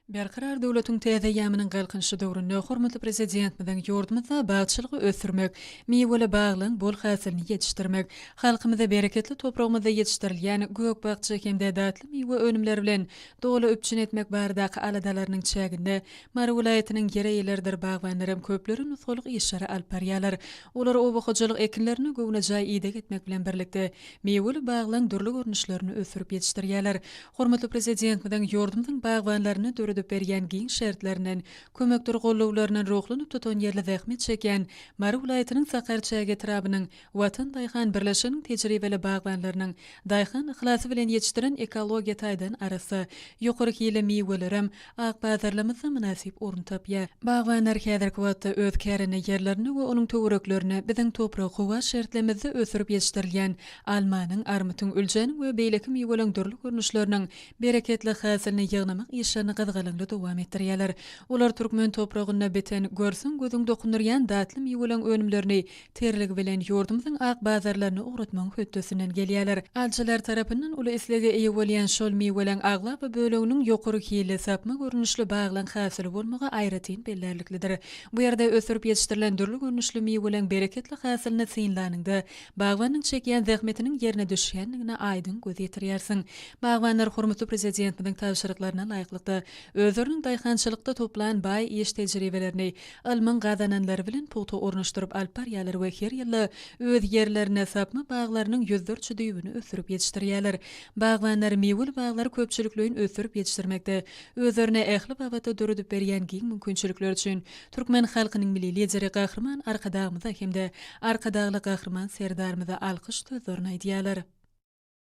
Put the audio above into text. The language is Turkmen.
Berkarar döwletiň täze eýýamynyň Galkynyşy döwründe hormatly Prezidentimiziň ýurdumyzda bagçylygy ösdürmek, miweli baglaryň bol hasylyny ýetişdirmek, halkymyzy bereketli topragymyzda ýetişdirilýän gök-bakja hem-de datly miwe önümleri bilen doly üpjün etmek baradaky aladalarynyň çäginde Mary welaýatynyň ýer eýeleridir bagbanlaram köplere nusgalyk işleri alyp barýarlar. Olar oba hojalyk ekinlerine göwnejaý ideg etmek bilen birlikde, miweli baglaryň dürli görnüşlerini ösdürip ýetişdirýärler. Hormatly Prezidentimiziň ýurdumyzyň bagbanlaryna döredip berýän giň şertlerinden, kömekdir gollawlaryndan ruhlanyp tutanýerli zähmet çekýän Mary welaýatynyň Sakarçäge etrabynyň Watan daýhan birleşiginiň tejribeli bagbanlarynyň daýhan yhlasy bilen ýetişdiren ekologiýa taýdan arassa, ýokary hilli miwelerem ak bazarlarymyzda mynasyp orun tapýar. Bagbanlar häzirki wagtda öz kärende ýerlerinde we onuň töwereklerinde biziň toprak-howa şertlerimizde ösdürip ýetişdirilýän Almanyň, armytyň, üljäniň we beýleki miweleriň dürli görnüşleriniň bereketli hasylyny ýygnamak işlerini gyzgalaňly dowam etdirýärler. Olar türkmen topragynda biten, görseň gözüň dokundyrýan datly miweleriň önümlerini terligi bilen ýurdumyzyň ak bazarlaryna ugratmagyň hötdesinden gelýärler. Alyjylar tarapyndan uly islege eýe bolýan şol miweleriň aglaba böleginiň ýokary hilli, sapma görnüşli baglaryň hasyly bolmagy aýratyn bellärliklidir. Bu ýerde ösdürip ýetişdirilen dürli görnüşli miweleriň bereketli hasylyny synlanyňda, Bagbanyň çekýän zähmetiniň ýerine düşýändigine aýdyň göz ýetirýärsiň. Bagbanlar hormatly Prezidentimiziň tabşyryklaryna laýyklykda, özleriniň daýhançylykda toplan baý iş tejribelerini ylmyň gazananlary bilen pugta ornaşdyryp alyp barýarlar we her ýylda öz ýerlerinde sapma baglarynyň ýüzlerçe düýbüni ösdürip ýetişdirýärler. Bagbanlar miweli baglary köpçülikleýin ösdürip ýetişdirmekde özlerine ähli babatda döredip berýän giň mümkinçilikler üçin Türkmen halkynyň Milli Lideri Gahryman Arkadagymyza hem-de Arkadagly Gahryman Serdarymyza alkyş sözlerini aýdýarlar.